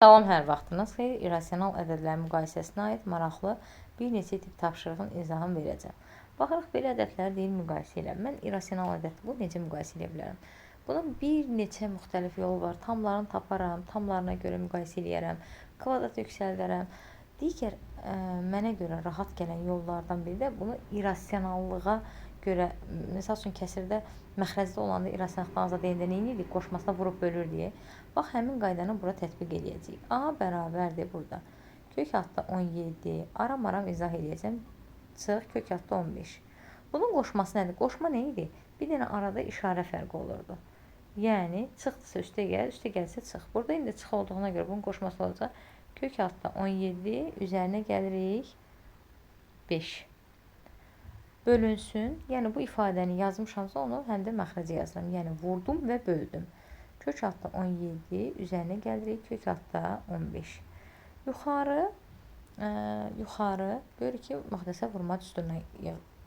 Salam, hər vaxtınız xeyir. İrrasional ədədlərin müqayisəsinə aid maraqlı bir neçə tip tapşırığın izahını verəcəm. Baxırıq, belə ədədləri deyil müqayisə elə. Mən irrasional ədəd bu necə müqayisə edə bilərəm? Bunun bir neçə müxtəlif yolu var. Tamlarını taparam, tamlarına görə müqayisə eləyərəm, kvadrat yüksəldərəm. Digər mənə görə rahat gələn yollardan biri də bunu irrasionallığa görə, məsəl üçün kəsirdə məxrəcdə olanda irrasionallıqdan azad edəndə nə edirdik? Qoşmasına vurub bölürdük. Bax, həmin qaydanı bura tətbiq eləyəcəyik. A bərabərdir burada. Kök altda 17, aram-aram izah eləyəcəm. Çıx, kök altda 15. Bunun qoşması nədir? Qoşma nə idi? Bir dənə arada işarə fərqi olurdu. Yəni, çıxdısa üstə gəl, üstə gəlsə çıx. Burada indi çıx olduğuna görə bunun qoşması olacaq. Kök altda 17, üzərinə gəlirik 5. Bölünsün. Yəni, bu ifadəni yazmışamsa onu həm də məxrəcə yazıram. Yəni, vurdum və böldüm. Kök altda 17, üzərinə gəlirik kök altda 15. Yuxarı, yuxarı görürük ki, müxtəsər vurma düsturuna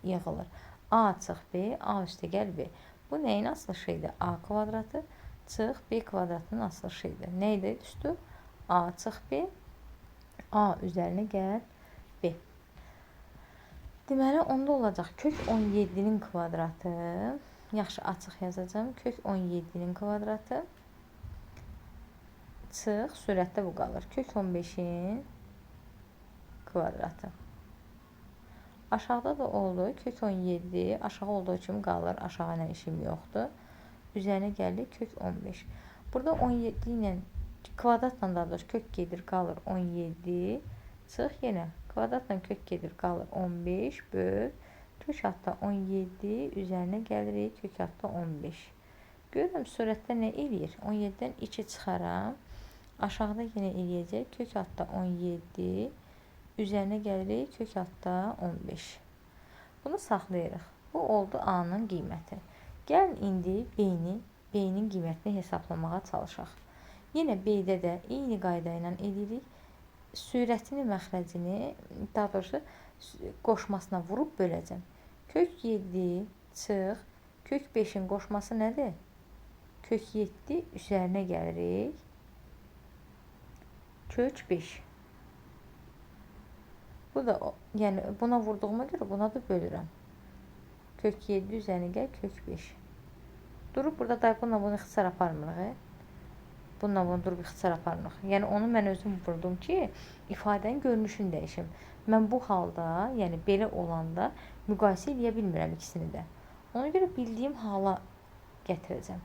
yığılır. A çıx B, A üstə gəl B. Bu nəyin açılışı idi? A kvadratı çıx B kvadratının açılışı idi. Nə idi düstur? A çıx B, A üzərinə gəl B. Deməli, onda olacaq kök 17-nin kvadratı. Yaxşı, açıq yazacağım. Kök 17-nin kvadratı çıx, sürətdə bu qalır. Kök 15-in kvadratı. Aşağıda da oldu. Kök 17 aşağı olduğu kimi qalır. Aşağı ilə işim yoxdur. Üzərinə gəldik kök 15. Burada 17 ilə kvadratla daha doğrusu kök gedir, qalır 17. Çıx, yenə kvadratla kök gedir, qalır 15, böl. Kök altda 17, üzərinə gəlirik kök altda 15. Görürəm, sürətdə nə eləyir? 17-dən 2 çıxaram. Aşağıda yenə eləyəcək kök altda 17, üzərinə gəlirik kök altda 15. Bunu saxlayırıq. Bu oldu A-nın qiyməti. Gəlin indi B-nin qiymətini hesablamağa çalışaq. Yenə B-də də eyni qayda ilə eləyirik. Sürətini, məxrəcini, daha doğrusu qoşmasına vurub böləcəm. Kök 7 çıx, kök 5-in qoşması nədir? Kök 7 üzərinə gəlirik. Kök 5. Bu da, yəni buna vurduğuma görə buna da bölürəm. Kök 7 üzərinə gəl, kök 5. Durub burada da bununla bunu ixtisar aparmırıq. Bununla bunu durub ixtisar aparmırıq. Yəni onu mən özüm vurdum ki, ifadənin görünüşünü dəyişim. Mən bu halda, yəni belə olanda müqayisə eləyə bilmirəm ikisini də. Ona görə bildiyim hala gətirəcəm.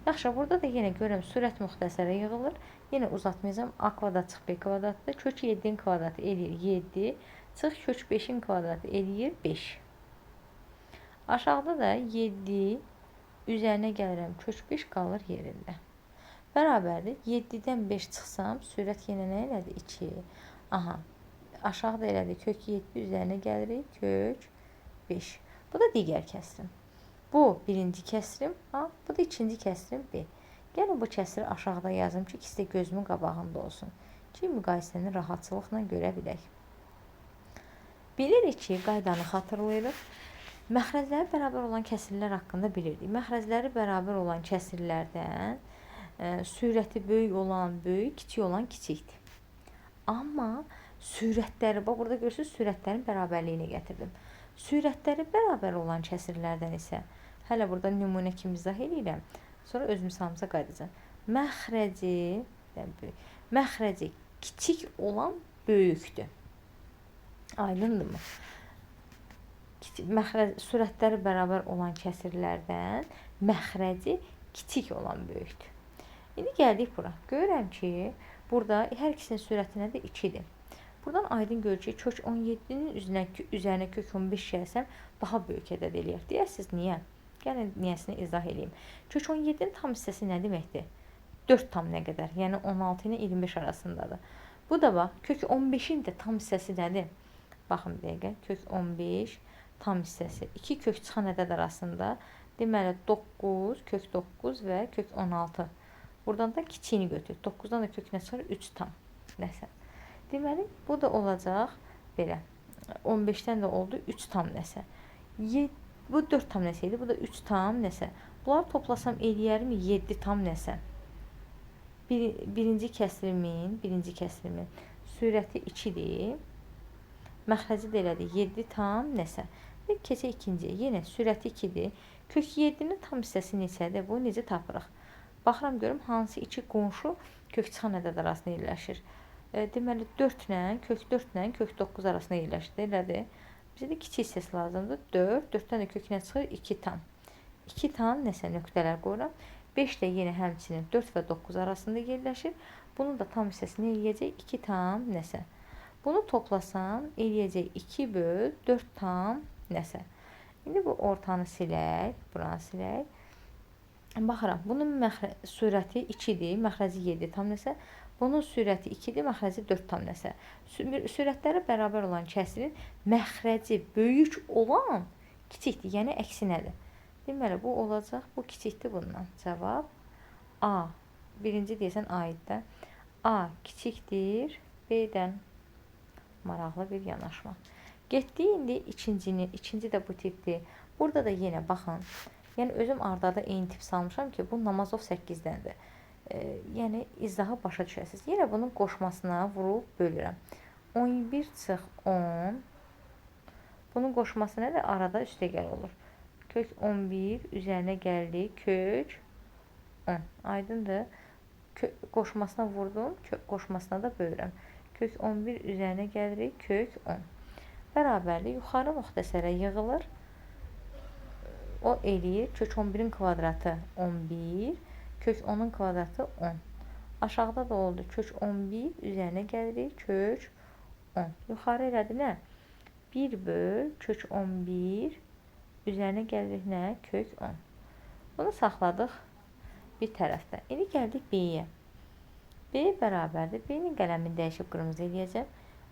Yaxşı, burada da yenə görürəm sürət müxtəsərə yığılır. Yenə uzatmayacağam. A kvadrat çıx B kvadratdır. Kök 7-nin kvadratı eləyir 7. Çıx kök 5-in kvadratı eləyir 5. Aşağıda da 7 üzərinə gəlirəm. Kök 5 qalır yerində. Bərabərdir. 7-dən 5 çıxsam, sürət yenə nə elədi? 2. Aha. Aşağıda elədi. Kök 7 üzərinə gəlirik. Kök 5. Bu da digər kəsrim. Bu birinci kəsrim A, bu da ikinci kəsrim B. Gəlin bu kəsiri aşağıda yazım ki, ikisi də gözümün qabağında olsun ki, müqayisəni rahatçılıqla görə bilək. Bilirik ki, qaydanı xatırlayırıq. Məxrəcləri bərabər olan kəsirlər haqqında bilirdik. Məxrəcləri bərabər olan kəsirlərdən sürəti böyük olan böyük, kiçik olan kiçikdir. Amma sürətləri, bax burada görürsünüz, sürətlərin bərabərliyini gətirdim. Sürətləri bərabər olan kəsirlərdən isə hələ burada nümunə kimi izah eləyirəm. Sonra öz misalımıza qayıdacağam. Məxrəci, məxrəci kiçik olan böyükdür. Aydındırmı? Sürətləri bərabər olan kəsirlərdən məxrəci kiçik olan böyükdür. İndi gəldik bura. Görürəm ki, burada hər ikisinin sürəti nədir? 2-dir. Buradan aydın görür ki, kök 17-nin üzərinə kök 15 gəlsəm, daha böyük ədəd eləyər. Deyərsiniz, niyə? Gəlin, niyəsini izah eləyim. Kök 17-nin tam hissəsi nə deməkdir? 4 tam nə qədər? Yəni, 16 ilə 25 arasındadır. Bu da bax, kök 15-in də tam hissəsi nədir? Baxın bir dəqiqə, kök 15 tam hissəsi. 2 kök çıxan ədəd arasında, deməli, 9, kök 9 və kök 16. Buradan da kiçiyini götür. 9-dan da kök nə çıxır? 3 tam nəsə. Deməli, bu da olacaq belə. 15-dən də oldu 3 tam nəsə. Bu 4 tam nəsə idi, bu da 3 tam nəsə. Bunları toplasam eləyərmi 7 tam nəsə. Birinci kəsrimin sürəti 2-dir. Məxrəci də elədir 7 tam nəsə. Və keçək ikinciyə. Yenə sürəti 2-dir. Kök 7-nin tam hissəsi neçədir? Bunu necə tapırıq? Baxıram görüm hansı iki qonşu kök çıxan ədəd arasında yerləşir. Deməli 4 ilə kök 4 ilə kök 9 arasında yerləşir. Elədir. Bizə də kiçik hissəsi lazımdır. 4, 4-dən də kök nə çıxır? 2 tam. 2 tam nəsə nöqtələr qoyuram. 5 də yenə həmçinin 4 və 9 arasında yerləşir. Bunun da tam hissəsi nə eləyəcək? 2 tam nəsə. Bunu toplasam eləyəcək 2 böl 4 tam nəsə. İndi bu ortanı silək, buranı silək. Baxıram, bunun sürəti 2-dir, məxrəci 7 tam nəsə. Bunun sürəti 2-dir, məxrəci 4 tam nəsə. Sürətləri bərabər olan kəsirin məxrəci böyük olan kiçikdir, yəni əksinədir. Deməli, bu olacaq, bu kiçikdir bundan. Cavab A. Birinci deyəsən A idi də. A kiçikdir B-dən. Maraqlı bir yanaşma. Getdik indi ikincini. İkinci də bu tipdir. Burada da yenə baxın. Yəni özüm arda-arda eyni tip salmışam ki, bu Namazov 8-dəndir. Yəni izahı başa düşəsiniz. Yenə bunun qoşmasına vurub bölürəm. 11 çıx 10. Bunun qoşması nədir? Arada üstəgəl olur. Kök 11 üzərinə gəldik. Kök 10. Aydındır. Qoşmasına vurdum. Kök qoşmasına da bölürəm. Kök 11 üzərinə gəlirik. Kök 10. Bərabərlik yuxarı müxtəsərə yığılır. O eləyir. Kök 11-in kvadratı 11. Kök 10-un kvadratı 10. Aşağıda da oldu. Kök 11 üzərinə gəlirik. Kök 10. Yuxarı elədi nə? 1 böl kök 11 üzərinə gəlirik nə? Kök 10. Bunu saxladıq bir tərəfdə. İndi gəldik B-yə. B bərabərdir. B-nin qələmini dəyişib qırmızı eləyəcəm.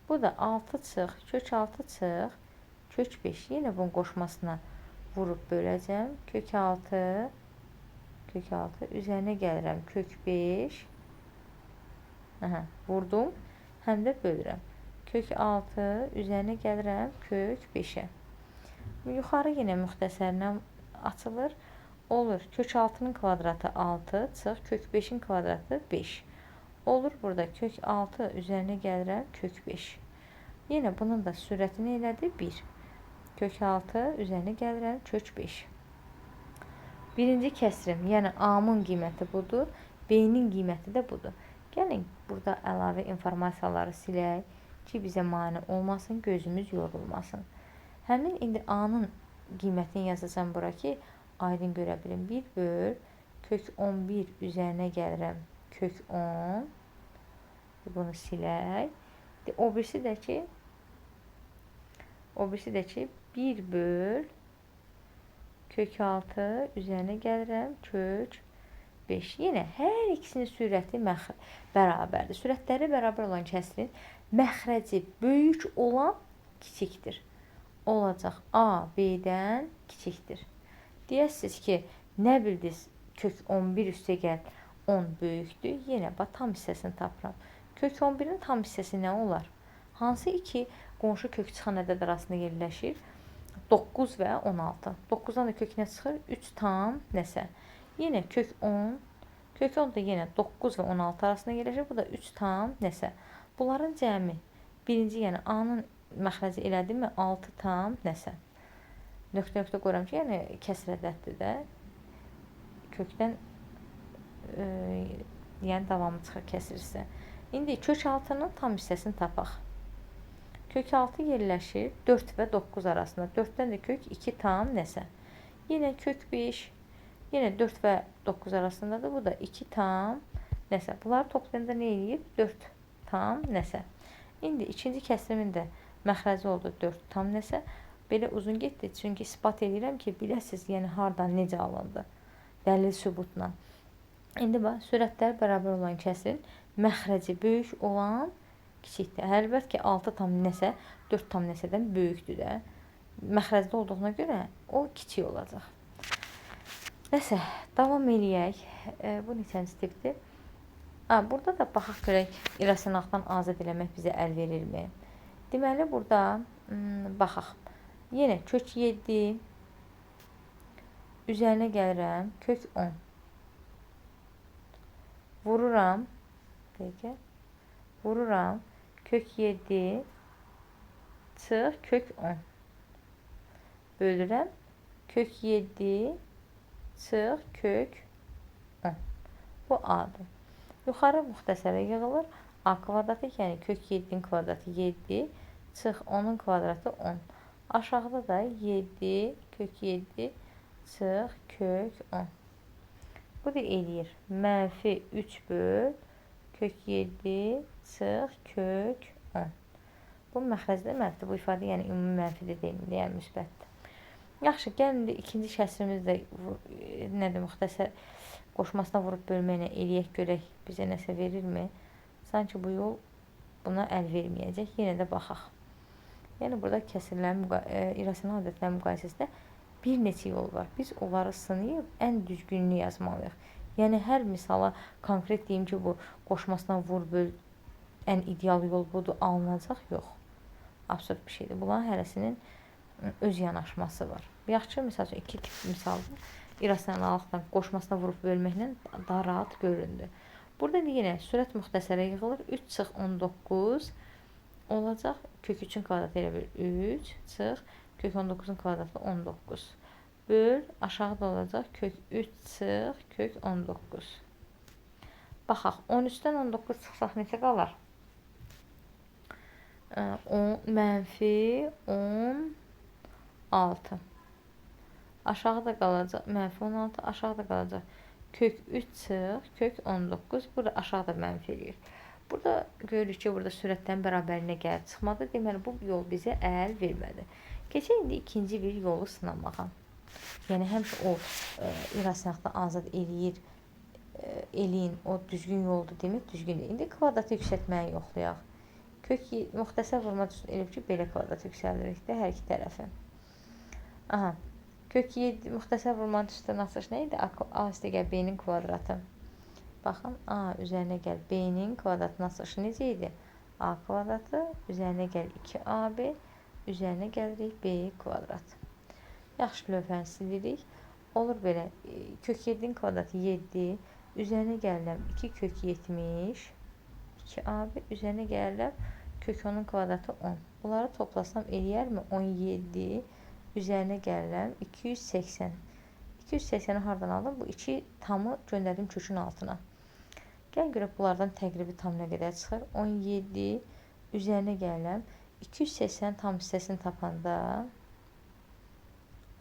Bu da 6 çıx, kök 6 çıx, kök 5. Yenə bunun qoşmasına vurub böləcəm. Kök 6, kök 6 üzərinə gəlirəm. Kök 5. Aha, vurdum. Həm də bölürəm. Kök 6 üzərinə gəlirəm. Kök 5-ə. Yuxarı yenə müxtəsərlə açılır. Olur. Kök 6-nın kvadratı 6 çıx, kök 5-in kvadratı 5. Olur burada kök 6 üzərinə gəlirəm. Kök 5. Yenə bunun da sürətini elədi 1. Kök 6 üzərinə gəlirəm. Kök 5. Birinci kəsrim, yəni A-mın qiyməti budur, B-nin qiyməti də budur. Gəlin burada əlavə informasiyaları silək ki, bizə mane olmasın, gözümüz yorulmasın. Həmin indi A-nın qiymətini yazacağam bura ki, aydın görə bilim. 1 böl kök 11 üzərinə gəlirəm. Kök 10. Bunu silək. O birisi də ki, 1 böl kök 6 üzərinə gəlirəm. Kök 5. Yenə hər ikisinin sürəti bərabərdir. Sürətləri bərabər olan kəsirin məxrəci böyük olan kiçikdir. Olacaq A, B-dən kiçikdir. Deyəsiniz ki, nə bildiniz? Kök 11 üstəgəl 10 böyükdür. Yenə bax, tam hissəsini tapıram. Kök 11-in tam hissəsi nə olar? Hansı iki qonşu kök çıxan ədəd arasında yerləşir? 9 və 16. 9-dan da kök nə çıxır? 3 tam nəsə. Yenə kök 10. Kök 10 da yenə 9 və 16 arasında yerləşir. Bu da 3 tam nəsə. Bunların cəmi birinci, yəni A-nın məxrəci elədimi? 6 tam nəsə. Nöqtə nöqtə qoyuram ki, yəni kəsr ədəddir də. Kökdən yəni davamı çıxır kəsirsə. İndi kök 6-nın tam hissəsini tapaq. Kök 6 yerləşir 4 və 9 arasında. 4-dən də kök 2 tam nəsə. Yenə kök 5, yenə 4 və 9 arasındadır. Bu da 2 tam nəsə. Bunları toplayanda nə eləyir? 4 tam nəsə. İndi ikinci kəsirimin də məxrəci oldu 4 tam nəsə. Belə uzun getdi. Çünki isbat edirəm ki, biləsiniz, yəni hardan necə alındı. Dəlil sübutla. İndi bax, sürətlər bərabər olan kəsirin məxrəci böyük olan kiçikdir. Əlbəttə ki, 6 tam nəsə 4 tam nəsədən böyükdür də. Məxrəcdə olduğuna görə o kiçik olacaq. Nəsə, davam eləyək. Bu neçənci tipdir? Burada da baxaq görək, irrasionallıqdan azad eləmək bizə əl verirmi? Deməli, burada baxaq. Yenə kök 7 üzərinə gəlirəm. Kök 10. Vururam. Dəqiqə. Vururam. Kök 7 çıx kök 10. Bölürəm. Kök 7 çıx kök 10. Bu A-dır. Yuxarı müxtəsərə yığılır. A kvadratı, yəni kök 7-nin kvadratı 7, çıx 10-un kvadratı 10. Aşağıda da 7 kök 7 çıx kök 10. Bu da eləyir. Mənfi 3 böl kök 7 çıx kök 10. Bu məxrəcdə mənfidir. Bu ifadə yəni ümumi mənfidir deyil, yəni müsbətdir. Yaxşı, gəlin indi ikinci kəsirimiz də nədir, müxtəsər qoşmasına vurub bölməklə eləyək görək bizə nəsə verirmi? Sanki bu yol buna əl verməyəcək. Yenə də baxaq. Yəni burada kəsirlərin irrasional ədədlərin müqayisəsində bir neçə yol var. Biz onları sınayıb ən düzgününü yazmalıyıq. Yəni hər misala konkret deyim ki, bu qoşmasına vur böl ən ideal yol budur, alınacaq? Yox. Absurd bir şeydir. Bunların hərəsinin öz yanaşması var. Yaxşı, misal üçün iki tip misaldır. İrrasionallıqla qoşmasına vurub bölməklə daha rahat göründü. Burada yenə sürət müxtəsərə yığılır. 3 çıx 19 olacaq. Kök 3-ün kvadratı elə bil 3 çıx kök 19-un kvadratı 19. Böl aşağıda olacaq kök 3 çıx kök 19. Baxaq, 13-dən 19 çıxsaq neçə qalar? 10, mənfi 16. Aşağıda qalacaq mənfi 16, aşağıda qalacaq kök 3 çıx kök 19. Burada aşağıda mənfi eləyir. Burada görürük ki, burada sürətdən bərabərliyinə gəlib çıxmadı. Deməli, bu yol bizə əl vermədi. Keçək indi ikinci bir yolu sınamağa. Yəni, həmişə o irrasionallıqdan azad eləyir, eləyin, o düzgün yoldur demək düzgün deyil. İndi kvadratı yüksəltməyi yoxlayaq. Kök müxtəsər vurma düzgün eləyib ki, belə kvadratı yüksəldirik də hər iki tərəfi. Aha. Kök 7 müxtəsər vurma düzgün açılış nə idi? A üstə gəl B-nin kvadratı. Baxın, A üzərinə gəl B-nin kvadratının açılışı necə idi? A kvadratı üzərinə gəl 2AB üzərinə gəlirik B kvadrat. Yaxşı, lövhəni silirik. Olur belə, kök 7-nin kvadratı 7, üzərinə gəlirəm 2 kök 70, 2AB üzərinə gəlirəm kök 10-un kvadratı 10. Bunları toplasam eləyərmi? 17, üzərinə gəlirəm 280. 280-i hardan aldım? Bu 2 tamı göndərdim kökün altına. Gəl görək bunlardan təqribi tam nə qədər çıxır? 17, üzərinə gəlirəm 280 tam hissəsini tapanda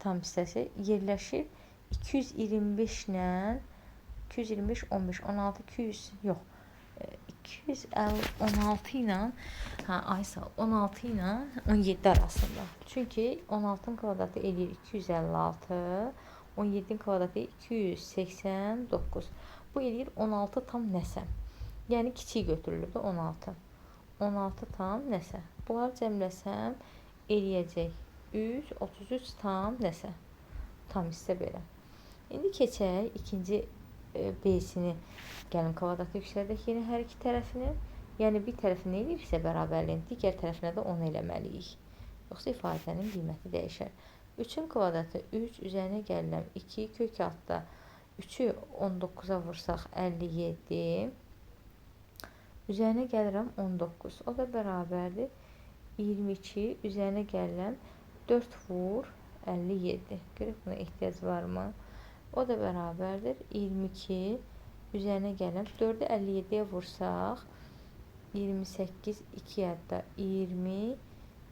tam hissəsi yerləşir 225 ilə 225, 15, 16, 200, yox, 216 ilə, hə, ay sağ ol, 16 ilə 17 arasında. Çünki 16-nın kvadratı eləyir 256, 17-nin kvadratı 289. Bu eləyir 16 tam nəsə. Yəni kiçik götürülür də 16. 16 tam nəsə. Bunları cəmləsəm eləyəcək 3, 33 tam nəsə. Tam hissə belə. İndi keçək ikinci B-sini. Gəlin kvadratı yüksəldək yenə hər iki tərəfini. Yəni bir tərəfini eləyiriksə bərabərliyin, digər tərəfinə də onu eləməliyik. Yoxsa ifadənin qiyməti dəyişər. 3-ün kvadratı 3, üzərinə gəlirəm 2, kök altda 3-ü 19-a vursaq 57. Üzərinə gəlirəm 19. O da bərabərdir 22, üzərinə gəlirəm 4 vur 57. Görək buna ehtiyac varmı? O da bərabərdir 22, üzərinə gəlirəm 4-ü 57-yə vursaq 28, 2 yadda 20,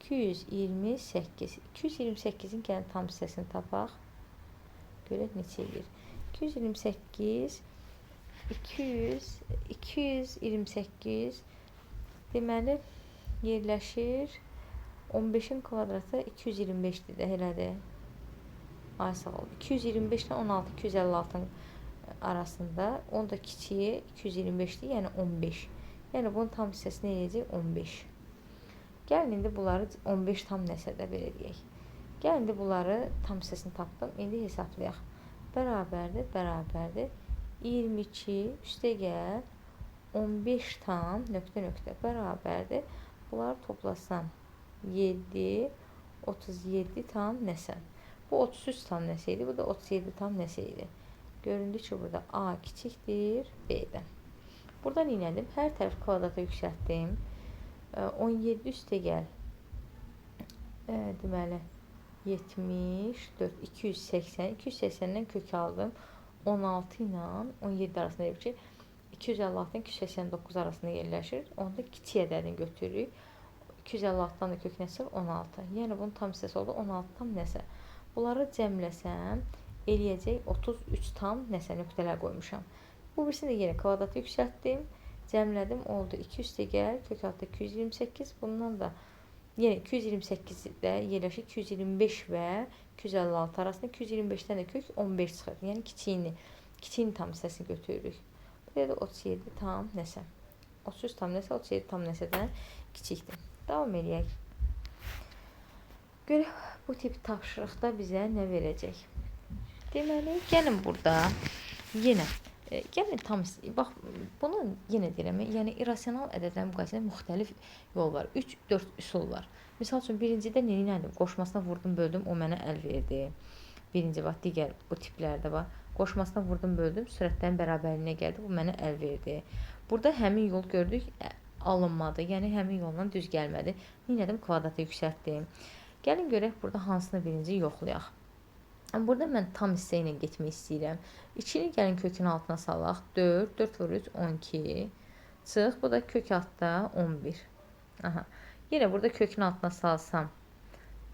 228. 228-in gəlin tam hissəsini tapaq. Görək neçə eləyir. 228, 200, 228 deməli yerləşir 15-in kvadratı 225-dir də, elədir. Ay sağ ol. 225 ilə 16, 256-nın arasında. Onun da kiçiyi 225-dir, yəni 15. Yəni bunun tam hissəsi nə eləyəcək? 15. Gəlin indi bunları 15 tam nəsə də belə deyək. Gəlin indi bunları tam hissəsini tapdım. İndi hesablayaq. Bərabərdir, bərabərdir. 22 üstə gəl 15 tam nöqtə nöqtə bərabərdir. Bunları toplasam 7, 37 tam nəsə. Bu 33 tam nəsə idi, bu da 37 tam nəsə idi. Göründü ki, burada A kiçikdir B-dən. Burada nə elədim? Hər tərəf kvadrata yüksəltdim. 17 üstə gəl. Deməli, 74, 280. 280-dən kök aldım. 16 ilə 17 arasında deyib ki, 256 ilə 289 arasında yerləşir. Onda kiçik ədədini götürürük. 256-dan da kök nəsə 16. Yəni, bunun tam hissəsi oldu 16 tam nəsə. Bunları cəmləsəm, eləyəcək 33 tam nəsə nöqtələr qoymuşam. Bu birisini də yenə kvadratı yüksəltdim. Cəmlədim, oldu 2 üstə gəl, kök altı 228. Bundan da yenə 228-də yerləşir 225 və 256 arasında 225-dən də kök 15 çıxır. Yəni, kiçiyini tam hissəsini götürürük. Buraya da 37 tam nəsə. 33 tam nəsə, 37 tam nəsədən kiçikdir. Davam eləyək. Görək bu tip tapşırıqda bizə nə verəcək. Deməli, gəlin burada yenə, gəlin tam, bax, bunu yenə deyirəm, yəni irrasional ədədlərin müqayisəsində müxtəlif yol var. 3-4 üsul var. Misal üçün, birincidə nə elədim? Qoşmasına vurdum, böldüm, o mənə əl verdi. Birinci bax, digər bu tiplərdə var. Qoşmasına vurdum, böldüm, sürətlərin bərabərliyinə gəldi, bu mənə əl verdi. Burada həmin yol gördük, alınmadı. Yəni, həmin yolla düz gəlmədi. Nə elədim? Kvadratı yüksəltdim. Gəlin görək, burada hansını birinci yoxlayaq. Burada mən tam hissə ilə getmək istəyirəm. 2-ni gəlin kökün altına salaq. 4, 4 vur 3, 12. Çıx, bu da kök altda 11. Aha. Yenə burada kökün altına salsam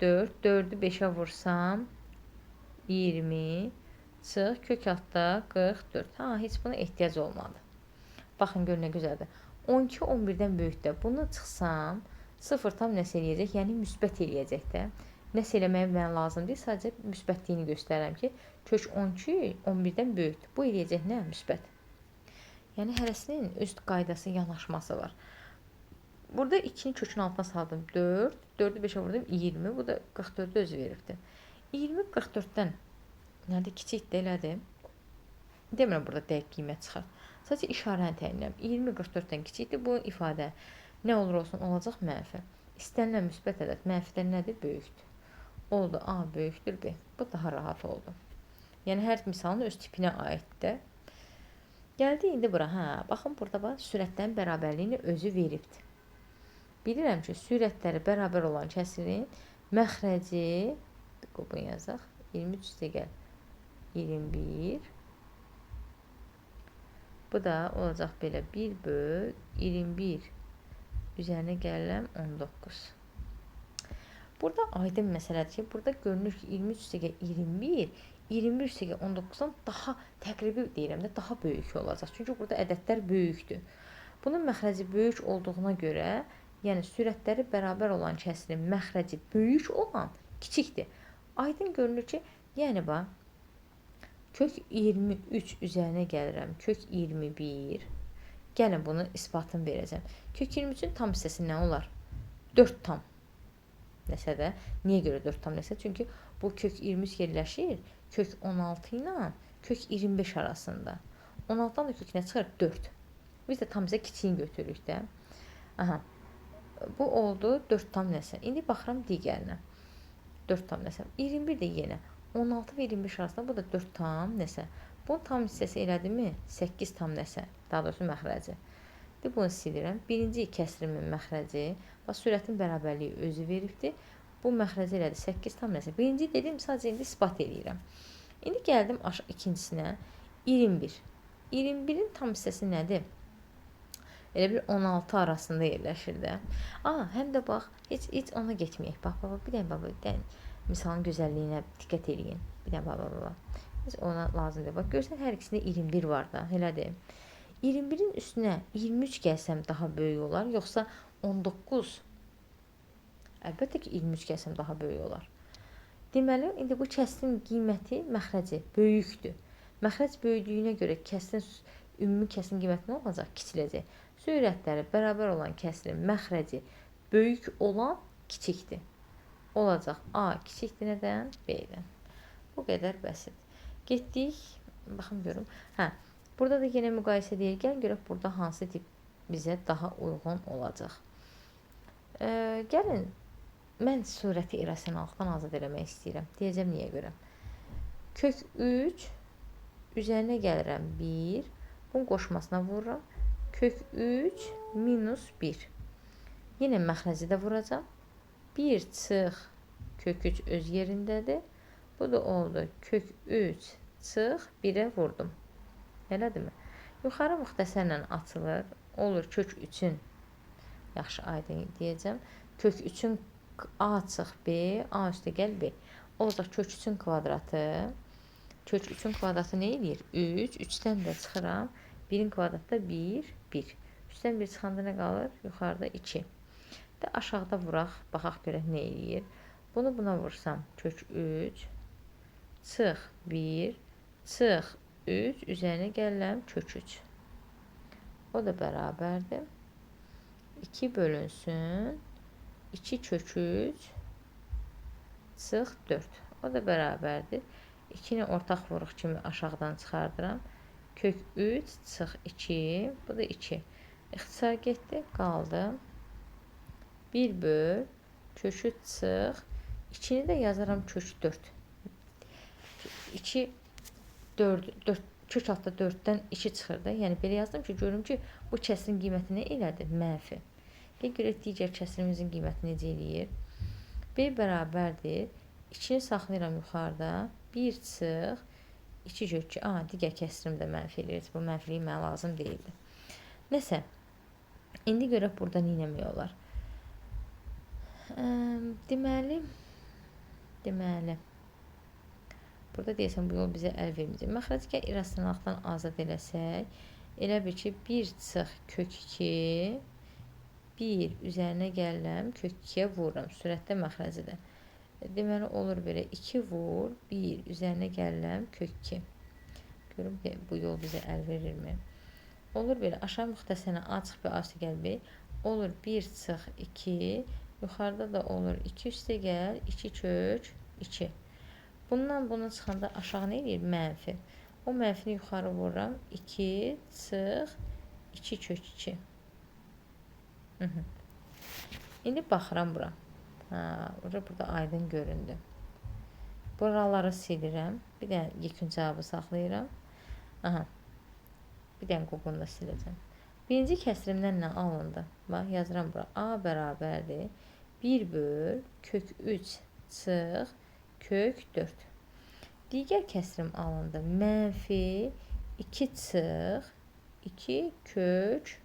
4, 4-ü 5-ə vursam 20. Çıx, kök altda 44. Ha, heç buna ehtiyac olmadı. Baxın, gör nə gözəldir. 12, 11-dən böyükdür. Bunu çıxsam 0 tam nəsə eləyəcək, yəni müsbət eləyəcək də. Nəsə eləməyə mənə lazım deyil, sadəcə müsbətliyini göstərirəm ki, kök 12, 11-dən böyükdür. Bu eləyəcək nə? Müsbət. Yəni, hərəsinin öz qaydası, yanaşması var. Burada 2-ni kökün altına saldım 4, 4-ü 5-ə vurdum 20, bu da 44-ü özü veribdir. 20, 44-dən nədir? Kiçikdir, elədir. Demirəm, burada dəqiq qiymət çıxar. Sadəcə işarəni təyin edirəm. 20, 44-dən kiçikdir. Bu ifadə nə olur olsun, olacaq mənfi. İstənilən müsbət ədəd mənfidən nədir? Böyükdür. Oldu A böyükdür B. Bu daha rahat oldu. Yəni, hər misalın öz tipinə aiddir. Gəldi indi bura. Hə, baxın, burada bax, sürətlərin bərabərliyini özü veribdir. Bilirəm ki, sürətləri bərabər olan kəsirin məxrəci, bunu yazaq, 23 üstə gəl 21. Bu da olacaq belə 1 böl 21. Üzərinə gəlirəm 19. Burada aydın məsələdir ki, burada görünür ki, 23 üstə gəl 21, 21 üstə gəl 19-dan daha təqribi deyirəm də, daha böyük olacaq. Çünki burada ədədlər böyükdür. Bunun məxrəci böyük olduğuna görə, yəni sürətləri bərabər olan kəsirin məxrəci böyük olan kiçikdir. Aydın görünür ki, yəni bax, kök 23 üzərinə gəlirəm, kök 21. Gəlin bunu isbatını verəcəm. Kök 23-ün tam hissəsi nə olar? 4 tam nəsə də. Niyə görə 4 tam nəsə? Çünki bu kök 23 yerləşir kök 16 ilə kök 25 arasında. 16-dan da kök nə çıxır? 4. Biz də tam hissə kiçiyini götürürük də. Aha. Bu oldu 4 tam nəsə. İndi baxıram digərinə. 4 tam nəsə. 21 də yenə 16 və 25 arasında, bu da 4 tam nəsə. Bunun tam hissəsi elədimi? 8 tam nəsə. Daha doğrusu məxrəci. İndi bunu silirəm. Birinci kəsirimin məxrəci, bax, sürətin bərabərliyi özü veribdir. Bu məxrəci elədi 8 tam nəsə. Birinci dedim, sadəcə indi isbat eləyirəm. İndi gəldim ikincisinə. 21. 21-in tam hissəsi nədir? Elə bir 16 arasında yerləşir də. Həm də bax, heç ona getməyək. Bax, bax, bir dənə, bax, bir dənə. Misalın gözəlliyinə diqqət eləyin. Bir dənə, bax, bax, bax. Heç ona lazım deyil. Bax, görsən, hər ikisində 21 var da, elədir. 21-in üstünə 23 gəlsəm daha böyük olar, yoxsa 19? Əlbəttə ki, 23 gəlsəm daha böyük olar. Deməli, indi bu kəsrin qiyməti, məxrəci böyükdür. Məxrəc böyüdüyünə görə kəsrin, ümumi kəsrin qiyməti nə olacaq? Kiçiləcək. Sürətləri bərabər olan kəsrin məxrəci böyük olan kiçikdir. Olacaq A kiçikdir nədən? B-dən. Bu qədər bəsit. Getdik, baxın görüm. Hə, burada da yenə müqayisə deyil. Gəlin görək burada hansı tip bizə daha uyğun olacaq. Gəlin, mən surəti irrasionallıqdan azad eləmək istəyirəm. Deyəcəm niyə görə. Kök 3, üzərinə gəlirəm 1, bunun qoşmasına vururam. Kök 3 minus 1. Yenə məxrəci də vuracam. 1 çıx kök 3 öz yerindədir. Bu da oldu. Kök 3 çıx 1-ə vurdum. Elədirmi? Yuxarı müxtəsərlə açılır. Olur kök 3-ün, yaxşı aydın deyəcəm. Kök 3-ün A çıx B, A üstə gəl B. Olacaq kök 3-ün kvadratı. Kök 3-ün kvadratı nə eləyir? 3. 3-dən də çıxıram. 1-in kvadratı da 1, 1. 3-dən 1 çıxanda nə qalır? Yuxarıda 2. Də aşağıda vuraq, baxaq görək nə eləyir. Bunu buna vursam kök 3 çıx 1 çıx 3 üzərinə gəlirəm kök 3. O da bərabərdir. 2 bölünsün 2 kök 3 çıx 4. O da bərabərdir. 2-ni ortaq vuruq kimi aşağıdan çıxardıram. Kök 3 çıx 2. Bu da 2. İxtisar getdi. Qaldı. 1 böl kök 3 çıx 2-ni də yazaram kök 4. 2 4 4 kök altda 4-dən 2 çıxır da. Yəni belə yazdım ki, görüm ki, bu kəsirin qiyməti nə elədi? Mənfi. Gəl görək digər kəsirimizin qiyməti necə eləyir. B bərabərdir. 2-ni saxlayıram yuxarıda. 1 çıx 2 kök 2. Aha, digər kəsirim də mənfi eləyir. Bu mənfiliyi mənə lazım deyildi. Nəsə, indi görək burada nə etmək olar. Deməli, burada deyəsən bu yol bizə əl verməyəcək. Məxrəci gəl irrasionallıqdan azad eləsək, elə bil ki, 1 çıx kök 2, 1 üzərinə gəlirəm, kök 2-yə vururam, sürətdə məxrəcidir. Deməli, olur belə 2 vur, 1 üzərinə gəlirəm, kök 2. Görüm ki, bu yol bizə əl verirmi? Olur belə, aşağı müxtəsərlə A çıx B, A üstə gəl B. Olur 1 çıx 2, yuxarıda da olur 2 üstə gəl, 2 kök 2. Bundan bunu çıxanda aşağı nə eləyir? Mənfi. O mənfini yuxarı vururam. 2 çıx 2 kök 2. İndi baxıram bura. Ha, burada aydın göründü. Buraları silirəm. Bir dənə yekun cavabı saxlayıram. Aha. Bir dənə qoqunu da siləcəm. Birinci kəsirimdən nə alındı? Bax, yazıram bura. A bərabərdir. 1 böl kök 3 çıx kök 4. Digər kəsirim alındı. Mənfi 2 çıx 2 kök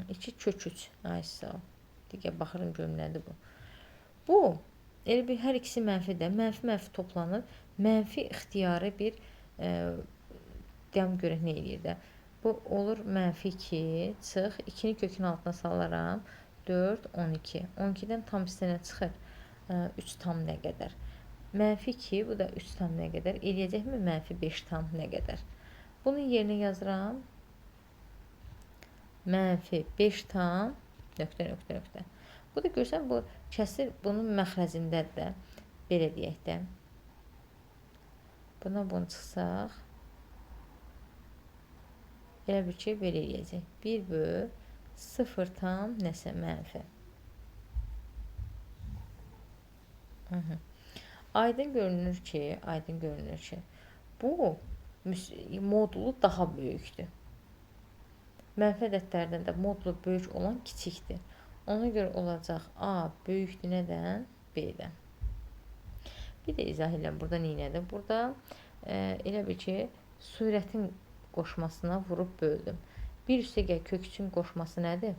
2 kök 3. Ay sağ ol. Digər baxıram görüm nədir bu. Bu, elə bir hər ikisi mənfidir. Mənfi-mənfi toplanır. Mənfi ixtiyari bir deyəm görək nə eləyir də. Bu olur mənfi 2 çıx 2-ni kökün altına salaram. 4, 12. 12-dən tam üstünə çıxır. 3 tam nə qədər? Mənfi 2, bu da 3 tam nə qədər? Eləyəcəkmi mənfi 5 tam nə qədər? Bunun yerinə yazıram. Mənfi 5 tam nöqtə, nöqtə, nöqtə. Bu da görsən, bu kəsir bunun məxrəcindədir də. Belə deyək də. Buna bunu çıxsaq, elə bir ki, belə eləyəcək. 1 böl 0 tam nəsə mənfi. Aydın görünür ki, bu modulu daha böyükdür. Mənfi ədədlərdən də modulu böyük olan kiçikdir. Ona görə olacaq A böyükdür nədən? B-dən. Bir də izah edirəm burada nə nədir? Burada elə bil ki, sürətin qoşmasına vurub böldüm. 1 üstə gəl kök 3-ün qoşması nədir?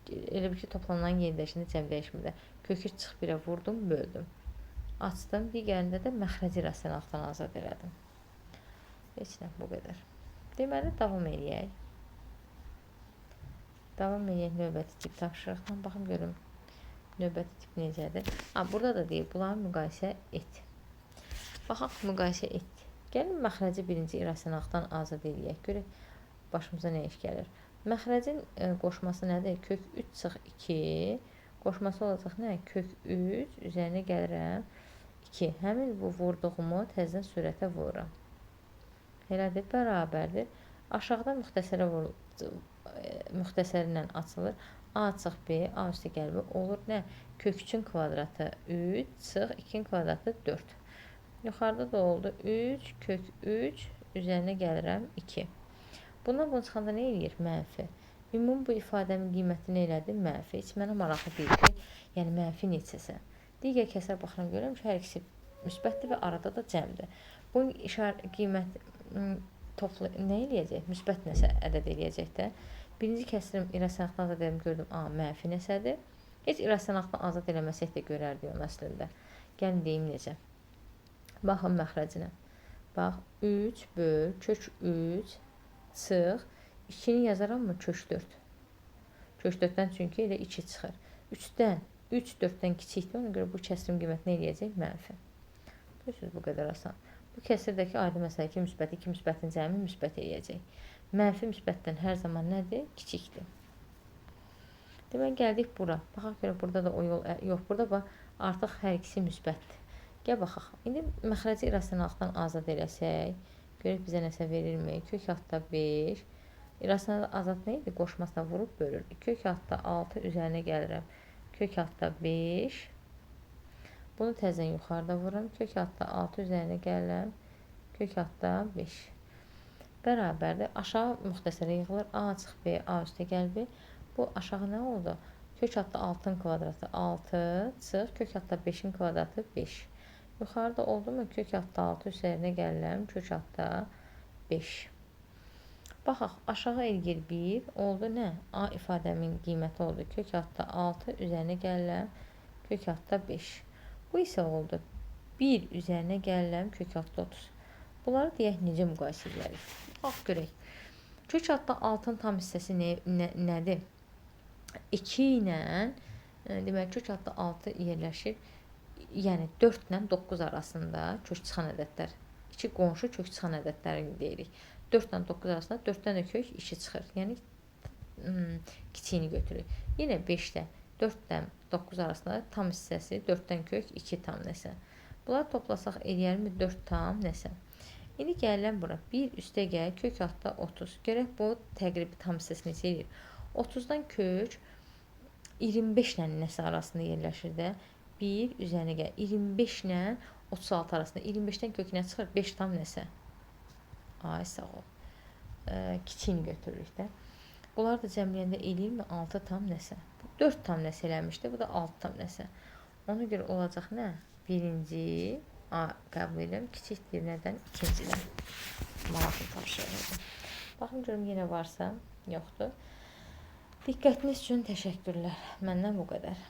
Elə bil ki, toplanan yeni dəyişində cəm dəyişmir. Kök 3 çıx 1-ə vurdum, böldüm. Açdım. Digərində də məxrəci irrasionallıqdan azad elədim. Heç nə, bu qədər. Deməli, davam eləyək. Davam eləyək növbəti tip tapşırıqdan. Baxım görüm, növbəti tip necədir? Ha, burada da deyir, bunları müqayisə et. Baxaq, müqayisə et. Gəlin, məxrəci birinci irrasionallıqdan azad eləyək. Görək, başımıza nə iş gəlir. Məxrəcin qoşması nədir? Kök 3 çıx 2. Qoşması olacaq nə? Kök 3 üzərinə gəlirəm 2. Həmin bu vurduğumu təzədən sürətə vururam. Elədir, bərabərdir. Aşağıda müxtəsərlə açılır. A çıx B, A üstə gəl B olur nə? Kök 3-ün kvadratı 3 çıx 2-nin kvadratı 4. Yuxarıda da oldu 3 kök 3 Üzərinə gəlirəm 2. Bundan bunu çıxanda nə eləyir? Mənfi. Ümumi bu ifadəmin qiyməti nə elədi? Mənfi. Heç mənə maraqlı deyil ki, yəni mənfi neçəsə. Digər kəsrə baxıram, görürəm ki, hər ikisi müsbətdir və arada da cəmdir. Bunun işarə qiymət toplu nə eləyəcək? Müsbət nəsə ədəd eləyəcək də. Birinci kəsirim irrasionallıqdan azad elədim, gördüm, A mənfi nəsədir. Heç irrasionallıqdan azad eləməsək də görərdik onu əslində. Gəlin deyim necə. Baxın məxrəcinə. Bax, 3 böl kök 3 çıx. 2-ni yazaram mı? Kök 4. Kök 4-dən çünki elə 2 çıxır. 3-dən, 3 4-dən kiçikdir. Ona görə bu kəsirim qiyməti nə eləyəcək? Mənfi. Görürsünüz, bu qədər asan. Bu kəsirdəki aydın məsələ ki, müsbət 2 müsbətin cəmi müsbət eləyəcək. Mənfi müsbətdən hər zaman nədir? Kiçikdir. Demək, gəldik bura. Baxaq görə burada da o yol yox. Burada bax, artıq hər ikisi müsbətdir. Gəl baxaq. İndi məxrəci irrasionallıqdan azad eləsək, görək bizə nəsə verirmi? Kök altda 5. İrrasional azad nə idi? Qoşmasına vurub bölürdük. Kök altda 6 üzərinə gəlirəm. Kök altda 5. Bunu təzədən yuxarıda vururam. Kök altda 6 üzərinə gəlirəm. Kök altda 5. Bərabərdir. Aşağı müxtəsərə yığılır. A çıx B, A üstə gəl B. Bu aşağı nə oldu? Kök altda 6-nın kvadratı 6 çıx. Kök altda 5-in kvadratı 5. Yuxarıda oldu mu? Kök altda 6 üzərinə gəlirəm. Kök altda 5. Baxaq, aşağı elgir 1 oldu nə? A ifadəmin qiyməti oldu. Kök altda 6 üzərinə gəlirəm. Kök altda 5. Bu isə oldu. 1 üzərinə gəlirəm. Kök altda 30. Bunları deyək necə müqayisə edərik? Bax, görək. Kök altda 6-nın tam hissəsi nədir? 2 ilə, deməli, kök altda 6 yerləşir. Yəni 4 ilə 9 arasında kök çıxan ədədlər. İki qonşu kök çıxan ədədlərini deyirik. 4 ilə 9 arasında 4-dən də kök 2 çıxır. Yəni kiçiyini götürürük. Yenə 5-də 4-dən 9 arasında tam hissəsi 4-dən kök 2 tam nəsə. Bunları toplasaq eləyərmi 4 tam nəsə. İndi gəlirəm bura. 1 üstə gəl kök altda 30. Görək bu təqribi tam hissəsi necə eləyir. 30-dan kök 25 ilə nəsə arasında yerləşir də. 1 üzərinə gəl. 25 ilə 36 arasında. 25-dən kök nə çıxır? 5 tam nəsə. Ay sağ ol. Kiçiyini götürürük də. Bunları da cəmləyəndə eləyirmi? 6 tam nəsə. Bu 4 tam nəsə eləmişdi. Bu da 6 tam nəsə. Ona görə olacaq nə? Birinci A qəbul edirəm. Kiçikdir nədən? İkincidən. Maraqlı tapşırıq idi. Baxın görüm yenə varsa, yoxdur. Diqqətiniz üçün təşəkkürlər. Məndən bu qədər.